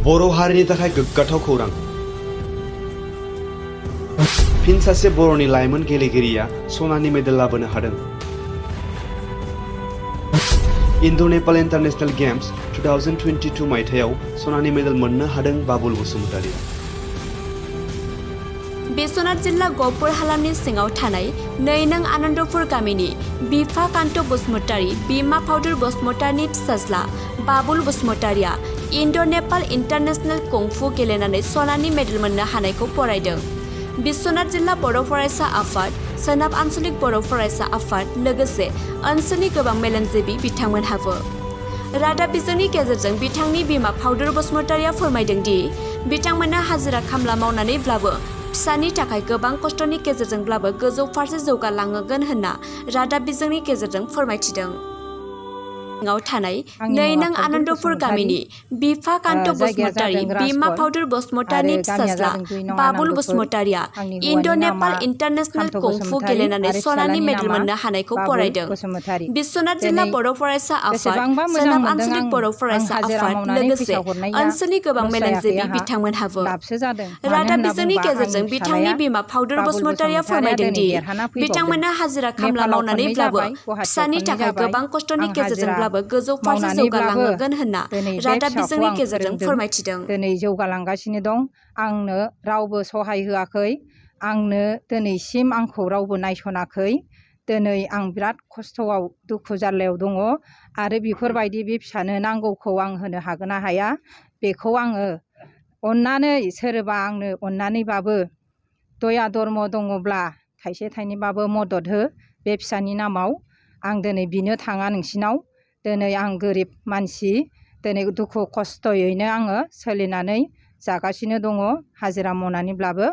बर' हारिनि थाखाय गोग्गाथाव खौरां। फिन सासे बर'नि लाइमोन गेलेगिरिया सनानि मेडेल लाबोनो हादों। इन्ड' नेपाल इन्टारनेशनेल गेम्स 2022 मायथाइयाव सनानि मेडेल मोननो हादों बाबुल बसुमतारी। बिश्वनाथ जिल्ला गहपुर हालामनि सिङाव थानाय 2 नং आनन्दपुर गामिनि बिफा कान्त बसुमतारी बिमा फाउदुर बसुमतारीनि फिसाज्ला बाबुल बसुमतारीया इन्ड' नेपाल इन्टारनेशनेल कंफु गेलेनानै सनानि मेडेल मोननो हानायखौ बरायदों। बिश्वनाथ जिल्ला बर' फरायसा आफाद, सोनाब आन्चलिक बर' फरायसा आफाद लोगोसे ओनसोलनि गोबां मेलेमजिबि बिथांमोनहाबो। रादाब बिजोंनि गेजेरजों बिथांनि बिमा फाउदुर बसुमतारीया फोरमायदों दि बिथांमोना हाजिरा खामला मावनानैब्लाबो फिसानि थाखाय गोबां खस्थ'नि गेजेरजोंब्लाबो गोजौ फारसे जौगालांगोन होनना रादाब बिजोंनि गेजेरजों फोरमायथिदों। थानाय 2 नং आनन्दपुर गामिनि बिफा कान्त बसुमतारी बिमा फाउदुर बसुमतारीनि फिसाज्ला बाबुल बसुमतारीया इन्ड' नेपाल इन्टारनेशनेल कंफु गेलेनानै सनानि मेडेल मोननो हानायखौ बरायदों। बिश्वनाथ जिल्ला बर' फरायसा आफाद, सोनाब आन्चलिक बर' फरायसा आफाद लोगोसे ओनसोलनि गोबां मेलेमजिबि बिथांमोनहाबो। रादाब बिजोंनि गेजेरजों बिथांनि बिमा फाउदुर बसुमतारीया फोरमायदों दि बिथांमोना हाजिरा खामला मावनानैब्लाबो फिसानि थाखाय गोबां खस्थ'नि गेजेरजोंब्लाबो गोजौ फारसे जौगालांगोन होनना रादाब बिजोंनि गेजेरजों फोरमायथिदों। दिनै जौगालांगासिनो दं। आंनो रावबो सहाय होआखै। आंनो दिनैसिम आंखौ रावबो नायसनाखै। दिनै आं बिराद खस्थ'आव दुखु जारलायाव दङ आरो बेफोरबायदि बे फिसानो नांगौखौ आं होनो हागोन ना हाया बेखौ आङो अननानै सोरबा आंनो अननानैबाबो दया धर्म दङब्ला थाइसे थाइनैबाबो मदद हो बे फिसानि नामाव। आं दिनै बिनो थाङा नोंसिनाव। दिनै आं गोरिब मानसि, दिनै दुखु खस्थ'यैनो आङो सोलिनानै जागासिनो दङ हाजिरा मावनानैब्लाबो।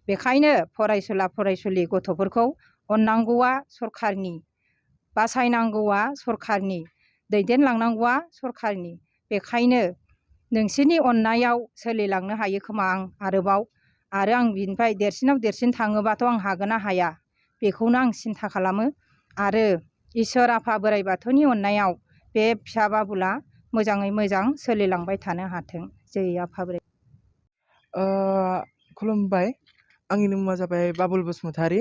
बेखायनो फरायसुला फरायसुलि गथ'फोरखौ अननांगौआ सरखारनि, बासायनांगौआ सरखारनि, दैदेनलांनांगौआ सरखारनि। बेखायनो नोंसोरनि अननायाव सोलिलांनो हायो खोमा आं आरोबाव। आरो आं बिनिफ्राय देरसिनाव देरसिन थाङोबाथ' आं हागोन ना हाया बेखौनो आं सिन्था खालामो। आरो इसोर आफा बोराइ बाथौनि अननायाव बे फिसा बाबुला मोजाङै मोजां सोलिलांबाय थानो हाथों। जै आफा बोराइ। खुलुमबाय। आंनि मुङा जाबाय बाबुल बसुमतारी।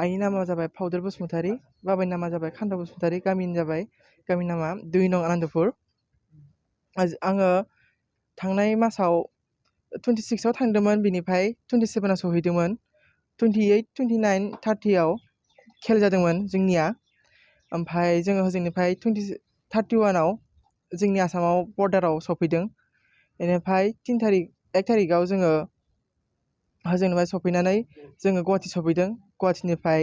आइनि नामा जाबाय फाउदुर बसुमतारी। बाबानि नामा जाबाय कान्त बसुमतारी। गामिनि नामा 2 नং आनन्दपुर। आङो थांनाय मासाव 26आव थांदोंमोन, बिनिफ्राय 27आव सहैदोंमोन। 28, 29, 30आव खेल जादोंमोन जोंनिया। ओमफ्राय जोङो हजोंनिफ्राय 31आव जोंनि आसामाव बर्डाराव सफैदों। बेनिफ्राय 1 थारिखआव जोङो हजोंनिफ्राय सफैनानै जोङो गुवाहाटि सफैदों। गुवाहाटिनिफ्राय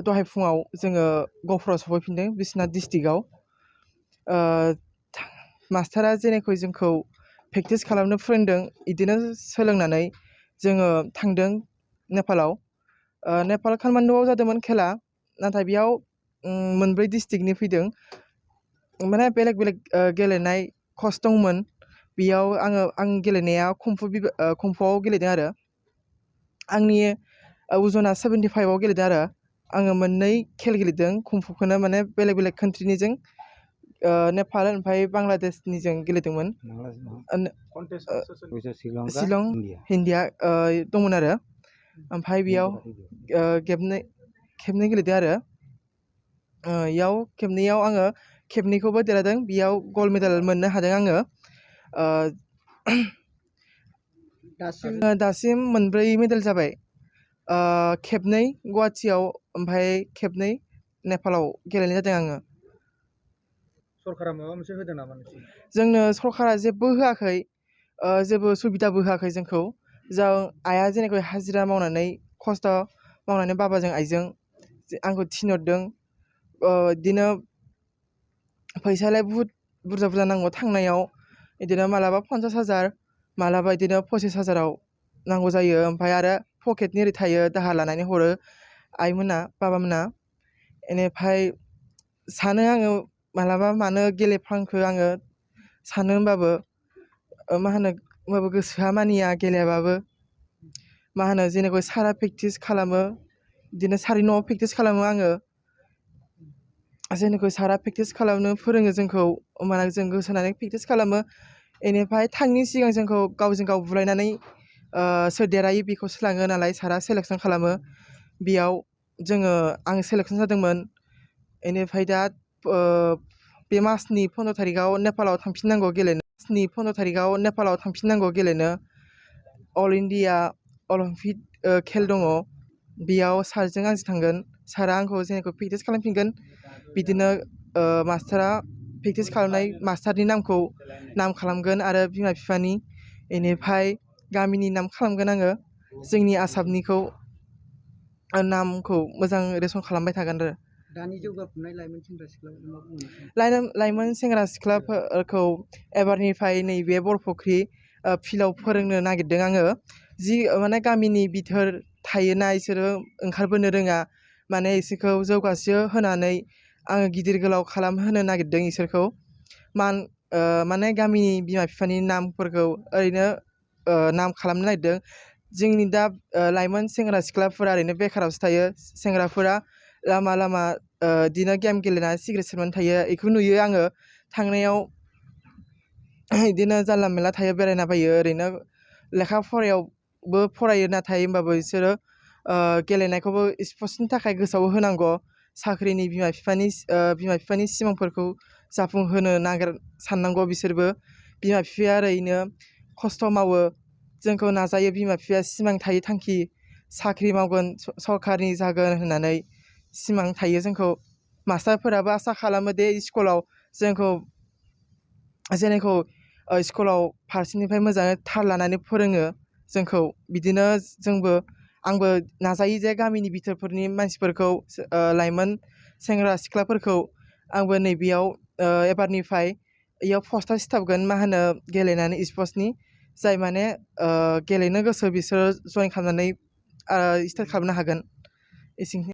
दहाय फुङाव जोङो गहपुराव सफैफिनदों बिश्वनाथ डिस्ट्रिक्टआव। मास्टारा जेनेखि जोंखौ प्रेक्टिस खालामनो फोरोंदों बिदिनो सोलोंनानै जोङो थांदों नेपालाव। नेपाल काठमान्डुआव जादोंमोन खेला, नाथाय बेयाव 4 डिस्ट्रिक्टनि फैदों। माने बेलेग बेलेग गेलेनाय कच दंमोन। बेयाव आं गेलेनाया कंफुआव गेलेदों आरो आंनि अजना 75आव गेलेदों आरो आङो 2 खेल गेलेदों कंफुखौनो, माने बेलेग बेलेग कान्ट्रिनिजों नेपाल ओमफ्राय बांलादेशनिजों गेलेदोंमोन। शिलं, इन्डिया दंमोन आरो। ओमफ्राय बेयाव खेबनै गेलेदों आरो बेयाव खेबनैयाव आङो खेबनैखौबो देरहादों। बेयाव गल्ड मेडेल मोननो हादों आङो। दासिम 4 मेडेल जाबाय। खेबनै गुवाहाटियाव ओमफ्राय खेबनै नेपालाव गेलेनाय जादों आङो। सरकारा माबा मोनसे होदों नामा नोंसोरनो? जोंनो सरकारा जेबो होआखै, जेबो सुबिदाबो होआखै जोंखौ। जों आइया जेनेखि हाजिरा मावनानै खस्थ' मावनानै बाबाजों आइजों आंखौ थिनहरदों। बिदिनो फैसायालाय बुहुत बुरजा बुरजा नांगौ थांनायाव। बिदिनो मालाबा 50,000, मालाबा बिदिनो 25,000आव नांगौ जायो। ओमफ्राय आरो पकेटनि ओरै थायो, दाहार लानानै हरो आइमोना बाबामोना। बेनिफ्राय सानो आङो मालाबा मानो गेलेफ्लांखो आङो सानो, होनबाबो होनबाबो गोसोआ मानिया गेलेयाबाबो। जेनेखि सारा प्रेक्टिस खालामो, बिदिनो सारि न'आव प्रेक्टिस खालामो आङो। जेनेखि सारा प्रेक्टिस खालामनो फोरोङो जोंखौ, होमबाना जों गोसो होनानै प्रेक्टिस खालामो। बेनिफ्राय थांनि सिगां जोंखौ गावजों गाव बुलायनानै सोर देरहायो बेखौ सोलाङो नालाय सारा सेलेक्सन खालामो बेयाव आं सेलेक्सन जादोंमोन बेनिफ्राय दा बे मासनि 15 तारिखआव नेपालाव थांफिननांगौ गेलेनो अल इण्डिया अलिम्पिक खेल दङ बेयाव सारजों आंजों थांगोन सारा आंखौ जेनेखौ प्रेक्टिस खालामफिनगोन बिदिनो मास्टारा प्रेक्टिस खालामनाय मास्टारनि नाम खालामगोन आरो बिमा बिफानि बेनिफ्राय गामिनि नाम खालामगोन आङो जोंनि आसामनिखौ नामखौ मोजां रेसन खालामबाय थागोन आरो दानि जौगाफुनाय लाइमोन सेंग्रा सिख्लाफोरखौ मा बुंनो लाइमोन सेंग्रा सिख्लाफोरखौ एबारनिफ्राय नैबे बरफुख्रि फिल्डआव फोरोंनो नागिरदों आङो जि माने गामिनि बिथोर थायोना इसोरो ओंखारबोनो रोङा माने इसोरखौ जौगासो होनानै आङो गिदिर गोलाव खालामहोनो नागिरदों इसोरखौ माने गामिनि बिमा बिफानि नामफोरखौ ओरैनो नाम खालामनो नागिरदों जोंनि दा लाइमोन सेंग्रा सिख्लाफोरा ओरैनो बेखारावसो थायो सेंग्राफोरा लामा बिदिनो गेम गेलेनानै सिगारेट सोबनानै थायो बेखौ नुयो आङो थांनायाव बिदिनो जानला मेनला थायो बेरायना बायो ओरैनो लेखा फरायावबो फरायो नाथाय होमबाबो बिसोरो गेलेनायखौबो स्पर्ट्सनि थाखाय गोसोआव होनांगौ साख्रिनि बिमा बिफानि सिमांफोरखौ जाफुंहोनो साननांगौ बिसोरबो बिमा बिफाया ओरैनो खस्थ' मावो जोंखौ नाजायो बिमा बिफाया सिमां थायो थांखि साख्रि मावगोन सरकारनि जागोन होननानै सिमां थायो जोंखौ मास्टारफोराबो आसा खालामो दे स्कुलाव जोंखौ स्कुलाव फारसेनिफ्राय मोजाङै थाल लानानै फोरोङो जोंखौ बिदिनो आंबो नाजायो जे गामिनि बिथोरफोरनि मानसिफोरखौ लाइमोन सेंग्रा सिख्लाफोरखौ आंबो नैबेयाव एबारनिफ्राय इयाव पस्टआव सिथाबगोन गेलेनानै स्पर्ट्सनि जाय माने गेलेनो गोसो बिसोरो जइन खालामनानै स्टार्ट खालामनो हागोन एसेनो